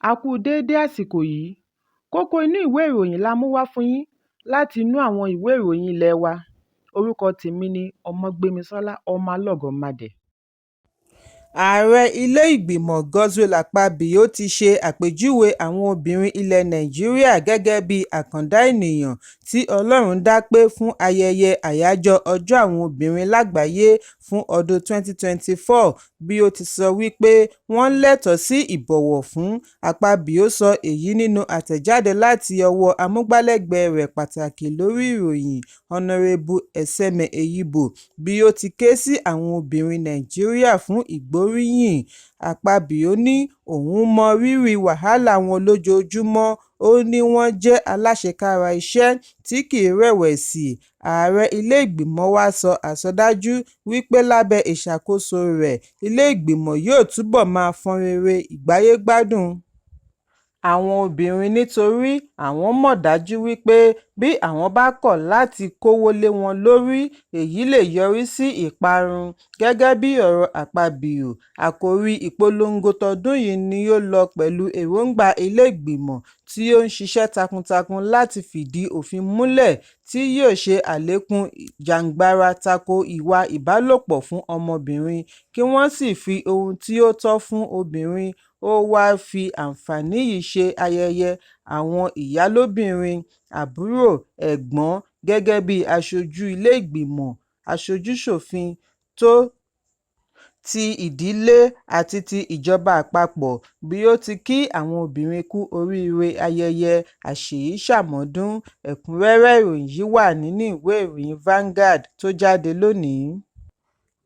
A kú déédé àsìkò yìí. Kókó inú ìwé ìròyìn la mú wá fún yín láti inú àwọn ìwé ìròyìn ilé wa. Orúkọ tèmi ni Ọmọgbémisọ́lá Ọmọlọ́gọ̀mádẹ. Ààrẹ ilé ìgbìmọ̀ Godswill Akpabio ti ṣe àpèjúwe àwọn obìnrin ilẹ̀ Nàìjíríà gẹ́gẹ́ bí àkàndá ènìyàn tí Ọlọ́run dá pé fún ayẹyẹ Àyájọ́ Ọjọ́ Àwọn Obìnrin Lágbàáyé fún ọdún 2024 bí ó ti sọ wípé wọ́n lẹ́tọ̀ọ́ sí ìbọ̀wọ̀ fún. Akpabio sọ èyí nínú àtẹ̀jáde láti ọwọ́ amúgbálẹ́gbẹ̀ẹ́ rẹ̀ pàtàkì lórí ìròyìn, Honourable Eseme Eyiboh, bí ó ti ké sí àwọn obìnrin Nàìjíríà fún ìgbóríyìn. Akpabio ní òun mọ rírì wàhálà wọn lójoojúmọ́, ó ní wọ́n jẹ́ aláṣekára iṣẹ́ tí kìí rẹ̀wẹ̀sì. Ààrẹ ilé ìgbìmọ̀ wá sọ àsọdájú wípé lábẹ́ ìṣàkóso rẹ̀, ilé ìgbìmọ̀ yóò túbọ̀ máa fọnrere ìgbáyé-gbádùn àwọn obìnrin nítorí àwọn mọ̀ dájú wípé bí àwọn bá kọ̀ láti kówó lé wọn lórí, èyí lè yọrí sí ìparun. Gẹ́gẹ́ bí ọ̀rọ̀ Akpabio, àkòrí ìpolongo tọdún yìí ni ó lọ pẹ̀lú èròńgbà ilé ìgbìmọ̀ tí ó ń ṣiṣẹ́ takuntakun láti fìdí òfin múlẹ̀ tí yóò ṣe àlékún ìjàngbara tako ìwà ìbálòpọ̀ fún ọmọbìnrin, kí wọ́n sì fi ohun tí ó tọ́ fún obìnrin. Ó wáá fi àǹfààní yìí ṣe ayẹyẹ àwọn ìyá lóbìnrin, àbúrò, ẹ̀gbọ́n gẹ́gẹ́ bí aṣojú ilé ìgbìmọ̀ aṣojú-ṣòfin tó ti ìdílé àti ti ìjọba àpapọ̀ bí ó ti kí àwọn obìnrin kú oríire ayẹyẹ àṣèyíṣàmọ́dún. Ẹ̀kúnrẹ́rẹ́ ìròyìn yìí wà nínú ìwé ìròyìn Vanguard tó jáde lónìí.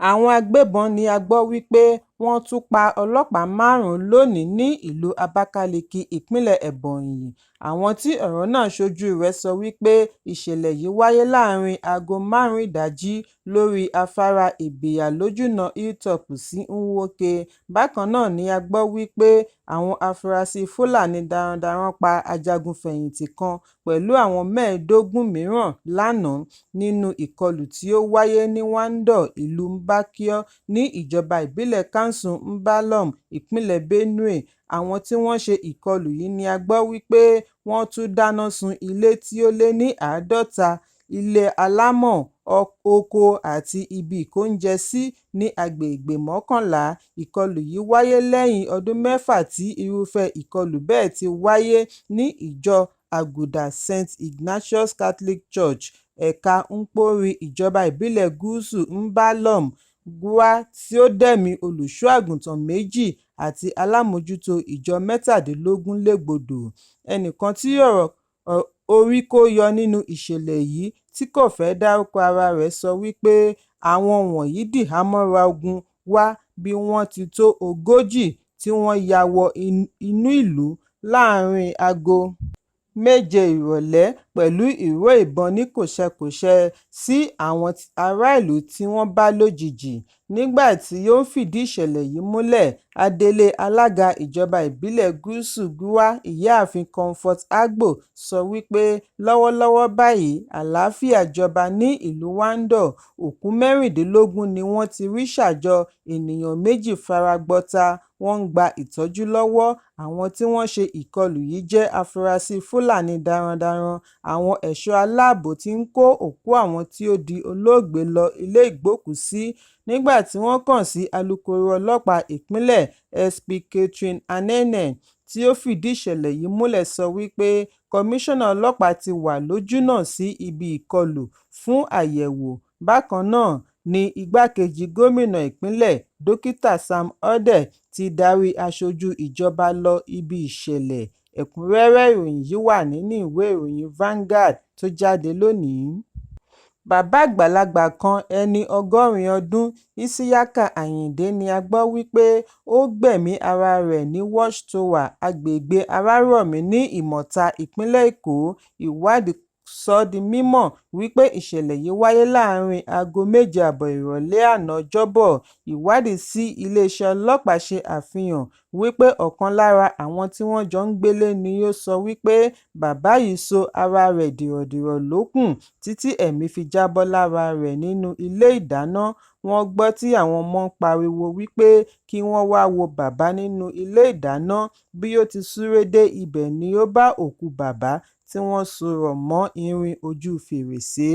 Àwọn agbébọn ní a gbọ́ wípé wọ́n tún pa ọlọ́pàá márùn-ún lónìí ní ìlú Abakaliki, ìpínlẹ̀ Ebonyi. Àwọn tí ọ̀rọ̀ náà ṣojú rẹ̀ sọ wípé ìṣẹ̀lẹ̀ yìí wáyé láàárín aago 5 ìdájí lórí afárá Ìbíyà lójúnà Hilltop sí Nwoke. Bákan náà ni a gbọ́ wípé àwọn afurasí Fúlàní darandaran pa ajagun-fẹ̀yìntì kan pẹ̀lú àwọn 15 mìíràn lánàá nínú ìkọlù tí ó wáyé ní Wando, ìlú Mbaukio, ní ìjọba ìbílẹ̀ Kánsù Mbalom, ìpínlẹ̀ Benue. Àwọn tí wọ́n ṣe ìkọlù yìí ni a gbọ́ wípé wọ́n tún dáná sun ilé tí ó lé ní 50, ilé alámọ̀, oko àti ibi ìkóúnjẹsí ní agbègbè 11. Ìkọlù yìí wáyé lẹ́yìn ọdún mẹ́fà tí irúfẹ́ ìkọlù bẹ́ẹ̀ ti wáyé ní ìjọ Àgùdà St. Ignatius Catholic Church, ẹ̀ka Nkpori, ìjọba ìbílẹ̀ Gúúsù Mbalom Gwer, tí ó dẹ̀mí olùṣọ́-àgùntàn méjì àti alámòójútó ìjọ 17 légbodò. Ẹnìkan tí orí kó yọ nínú ìṣẹ̀lẹ̀ yìí tí kò fẹ́ dárúkọ ara rẹ̀ sọ wípé àwọn wọ̀nyí dìhámọ́ra ogun wá bí wọ́n ti tó 40 tí wọ́n ya wọ inú ìlú láàárín aago 7 ìrọ̀lẹ́ pẹ̀lú ìró ìbọn ní kòsẹkòsẹ sí àwọn ará ìlú tí wọ́n bá lójijì. Nígbà tí ó ń fìdí ìṣẹ̀lẹ̀ yìí múlẹ̀, adelé alága ìjọba ìbílẹ̀ Gúúsù Gwer, Ìyáàfin Comfort Agbo sọ wípé lọ́wọ́lọ́wọ́ báyìí àlàáfíà jọba ní ìlú Wando, òkú 16 ni wọ́n ti rí ṣà jọ, ènìyàn méjì fara gbọ́tà, wọ́n ń gba ìtọ́jú lọ́wọ́. Àwọn tí wọ́n ṣe ìkọlù yìí jẹ́ afurasí Fúlàní darandaran. Àwọn ẹ̀ṣọ́ aláàbò ti ń kó òkú àwọn tí ó di olóògbé lọ ilé ìgbókùú-sí. Nígbà tí wọ́n kàn sí alukoro ọlọ́pàá ìpínlẹ̀, SP Catherine Anene, tí ó fìdí ìṣẹ̀lẹ̀ yìí múlẹ̀ sọ wípé kọmíṣánná ọlọ́pàá ti wà lójúnà sí ibi ìkọlù fún àyẹ̀wò. Bákan náà ni igbákejì gómìnà ìpínlẹ̀, Dókítà Sam Odeh, ti darí aṣojú ìjọba lọ ibi ìṣẹ̀lẹ̀. Ẹ̀kúnrẹ́rẹ́ ìròyìn yìí wà nínú ìwé ìròyìn Vanguard tó jáde lónìí. Bàbá àgbàlagbà kan ẹni 80 ọdún, Isiaka Ayinde, ni a gbọ́ wípé ó gbẹ̀mí ara rẹ̀ ní Watch Tower, agbègbè Arárọ̀mí ní Ìmọ̀ta, ìpínlẹ̀ Èkó. Ìwádìí Sọ di mímọ̀ wípé ìṣẹ̀lẹ̀ yìí wáyé láàárín aago 7:30 ìrọ̀lẹ́ àná Ọjọ́bọ̀. Ìwádìí sí iléeṣẹ́ ọlọ́pàá ṣe àfihàn wípé ọ̀kan lára àwọn tí wọ́n jọ ń gbélé ni ó sọ wípé bàbá yìí so ara rẹ̀ dìrọ̀dìrọ̀ lókun títí ẹ̀mí fi jábọ́ lára rẹ̀ nínú ilé ìdáná. Wọ́n gbọ́ tí àwọn ọmọ ń pariwo wípé kí wọ́n wá wo bàbá nínú ilé ìdáná. Bí ó ti súré dé ibẹ̀ ni ó bá òkú bàbá tí wọ́n so rọ̀ mọ́ irin ojú fèrèsé.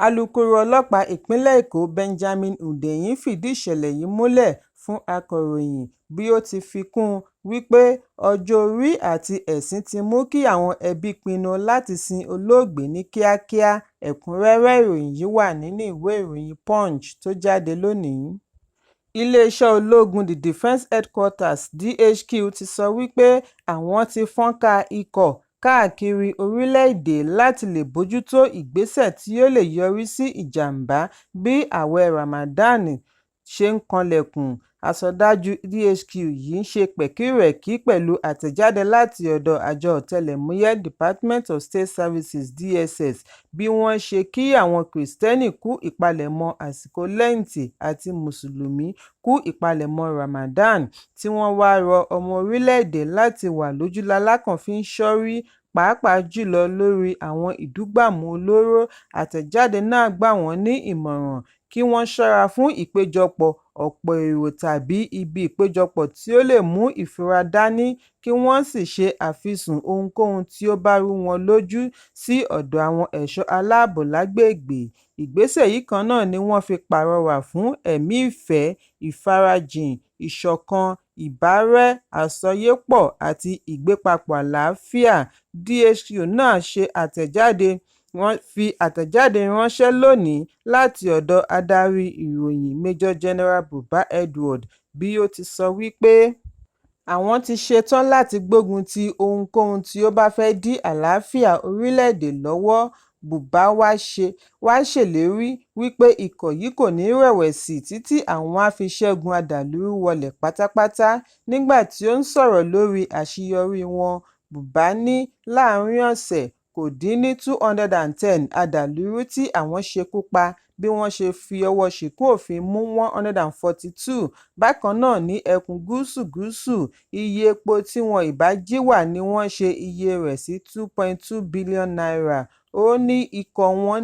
Alūkkóró ọlọ́pàá ìpínlẹ̀ Èkó Benjamin Hundeyin fìdí ìṣẹ̀lẹ̀ yìí múlẹ̀ fún akọ̀ròyìn bí ó ti fi kún un wípé ọjọ́ orí àti ẹ̀sìn ti mú kí àwọn ẹbí pinnu láti sin olóògbé ní kíákíá. Ẹ̀kúnrẹ́rẹ́ ìròyìn yìí wà nínú ìwé ìròyìn Punch tó jáde lónìí. Iléeṣẹ́ ológun The Defence Headquarters (DHQ) ti sọ wípé àwọn ti fọ́nká ikọ̀ káàkiri orílẹ̀-èdè láti lè bójútó ìgbésẹ̀ tí ó lè yọrí sí ìjàm̀bá bí ààwẹ̀ Ramadan ṣe ń kanlẹ̀kùn. Àsọdájú DHQ yìí ṣe pẹ̀kírẹ̀kí pẹ̀lú àtẹ̀jáde láti ọ̀dọ̀ àjọ ọ̀tẹlẹ̀múyẹ́ Department of State Services (DSS) bí wọ́n ṣe kí àwọn Kìrìtẹ́nì kú ìpalẹ̀mọ́ àsìkò Lẹ́ǹtì àti Mùsùlùmí kú ìpalẹ̀mọ́ Ramadan, tí wọ́n wá rọ ọmọ orílẹ̀-èdè láti wà lójú lalákàn fi ń ṣọ́rí, pàápàá jùlọ lórí àwọn ìdúgbàmù olóró. Àtẹ̀jáde náà gbà wọ́n ní ìmọ̀ràn kí wọ́n ṣọ́ra fún ìpéjọpọ̀ ọ̀pọ̀ èrò tàbí ibi ìpéjọpọ̀ tí ó lè mú ìfura dání, kí wọ́n sì ṣe àfisùn ohunkóhun tí ó bá rú wọn lójú sí ọ̀dọ̀ àwọn ẹ̀ṣọ́ aláàbò lágbègbè. Ìgbésẹ̀ yìí kan náà ni wọ́n fi pàrọwà fún ẹ̀mí ìfẹ́, ìfarajìn, ìṣọ̀kan, ìbárẹ́, àsọyépọ̀ àti ìgbépapọ̀ àlàáfíà. DHQ náà ṣe àtẹ̀jáde fi àtẹ̀jáde ránṣẹ́ lónìí láti ọ̀dọ̀ adarí ìròyìn Major General Buba Edward bí ó ti sọ wípé àwọn ti ṣetán láti gbógun ti ohunkóhun tí ó bá fẹ́ dí àlàáfíà orílẹ̀-èdè lọ́wọ́. Buba wá ṣèlérí wípé ikọ̀ yìí kò ní rẹ̀wẹ̀sì títí àwọn á fi ṣẹ́gun adàlúrú wọlẹ̀ pátápátá. Nígbà tí ó ń sọ̀rọ̀ lórí àṣeyọrí wọn, Buba ní láàárín ọ̀sẹ̀, kò dín ní 210 adàlúrú tí àwọn ṣekú pa bí wọ́n ṣe fi ọwọ́ ṣìnkún òfin mú 142. Bákan náà ní ẹkùn gúúsù gúúsù, iye epo tí wọn ìbá jí wà ní wọ́n ṣe iye rẹ̀ sí ₦2.2 bílíọ̀nù. Ó ní ikọ̀ wọn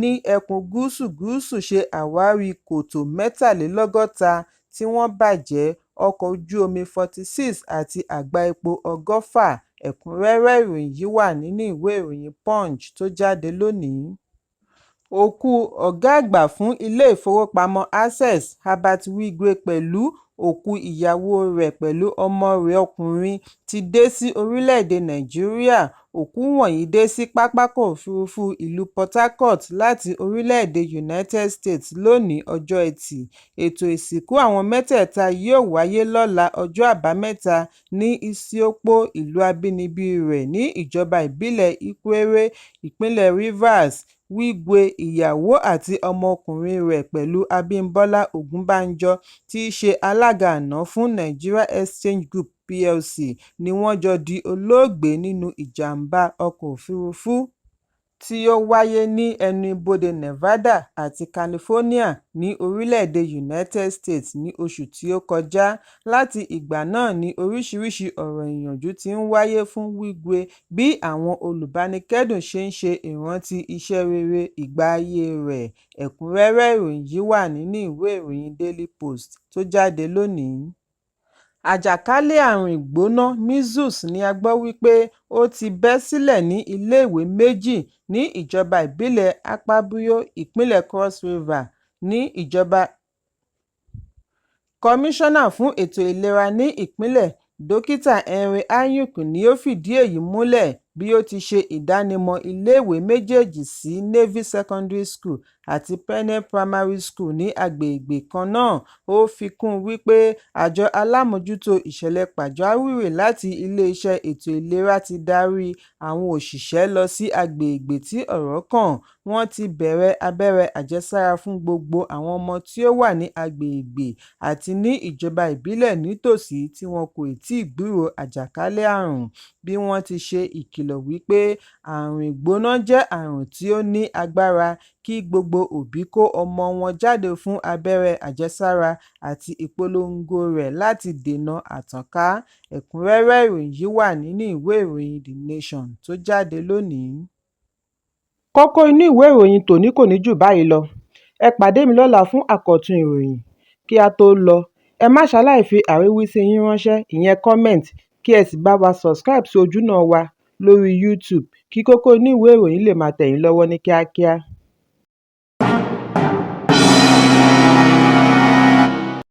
ní ẹkùn gúúsù gúúsù ṣe àwárí kòtò 63 tí wọ́n bàjẹ́, ọkọ̀ ojú omi 46 àti àgbá epo 120. Ẹ̀kúnrẹ́rẹ́ ìròyìn yìí wà nínú ìwé ìròyìn Punch tó jáde lónìí. Òkú ọ̀gá àgbà fún ilé-ìfowópamọ́ Access, Herbert Wigwe, pẹ̀lú òkú ìyàwó rẹ̀ pẹ̀lú ọmọ rẹ̀ ọkùnrin ti dé sí orílẹ̀-èdè Nàìjíríà. Òkú wọ̀nyí dé sí pápákọ̀ òfurufú ìlú Port Harcourt láti orílẹ̀-èdè United States lónìí ọjọ́ Ẹtì. Ètò ìsìnkú àwọn mẹ́tẹ̀ẹ̀ta yóò wáyé lọ́la ọjọ́ Àbámẹ́ta ní Isiokpo, ìlú abínibí rẹ̀ ní ìjọba ìbílẹ̀ Ikwerre, ìpínlẹ̀ Rivers. Wigwe, ìyàwó àti ọmọkùnrin rẹ̀ pẹ̀lú Abímbọ́lá Ògúnbànjọ́ tí í ṣe alága àná fún Nigeria Exchange Group Plc ni wọ́n jọ di olóògbé nínú ìjàm̀bá ọkọ̀ òfurufú tí ó wáyé ní ẹnu-ibodè Nevada àti California ní orílẹ̀-èdè United States ní oṣù tí ó kọjá. Láti ìgbà náà ni oríṣiríṣi ọ̀rọ̀ ìyànjú ti ń wáyé fún Wigwe bí àwọn olùbánikẹ́dùn ṣe ń ṣe ìrántí iṣẹ́ rere ìgbà ayé rẹ̀. Ẹ̀kúnrẹ́rẹ́ ìròyìn yìí wà nínú ìwé ìròyìn Daily Post tó jáde lónìí. Àjàkálẹ̀ àrùn ìgbóná measles ní a gbọ́ wípé ó ti bẹ́ sílẹ̀ ní iléèwé méjì ní ìjọba ìbílẹ̀ Akpabio, ìpínlẹ̀ Cross River. Ní ìjọba Kọmíṣánná fún ètò ìlera ní ìpínlẹ̀, Dókítà Henry Anyuk ni ó fìdí èyí múlẹ̀ bí ó ti ṣe ìdánimọ̀ iléèwé méjèèjì sí Navy Secondary School àti Pennell Primary School ní agbègbè kan náà. Ó fi kún un wípé àjọ alámòójútó ìṣẹ̀lẹ̀ pàjáwìrì láti iléeṣẹ́ ètò ìlera ti darí àwọn òṣìṣẹ́ lọ sí agbègbè tí ọ̀rọ̀ kàn. Wọ́n ti bẹ̀rẹ̀ abẹ́rẹ́ àjẹsára fún gbogbo àwọn ọmọ tí ó wà ní agbègbè àti ní ìjọba ìbílẹ̀ nítòsí tí wọn kò tíì gbúròó àjàkálẹ̀ àrùn, bí wọ́n ti ṣe ìkìlọ̀. ìkìlọ̀ wípé àrùn ìgbóná jẹ́ àrùn tí ó ní agbára, kí gbogbo òbí kó ọmọ wọn jáde fún abẹ́rẹ́ àjẹsára àti ìpolongo rẹ̀ láti dènà àtànká. Ẹ̀kúnrẹ́rẹ́ ìròyìn yìí wà nínú ìwé ìròyìn The Nation tó jáde lónìí. Kókó inú ìwé ìròyìn tòní kò ní jù báyìí lọ. Ẹ pàdé mi lọ́la fún àkọ́tún ìròyìn. Kí á tó lọ, ẹ má ṣaláì fi àríwísí yín ránṣẹ́, ìyẹn comment, kí ẹ sì bá wa subscribe sí ojúnà wa lórí YouTube kí kókó inú ìwé ìròyìn lè máa tẹ̀ yín lọ́wọ́ ní kíákíá.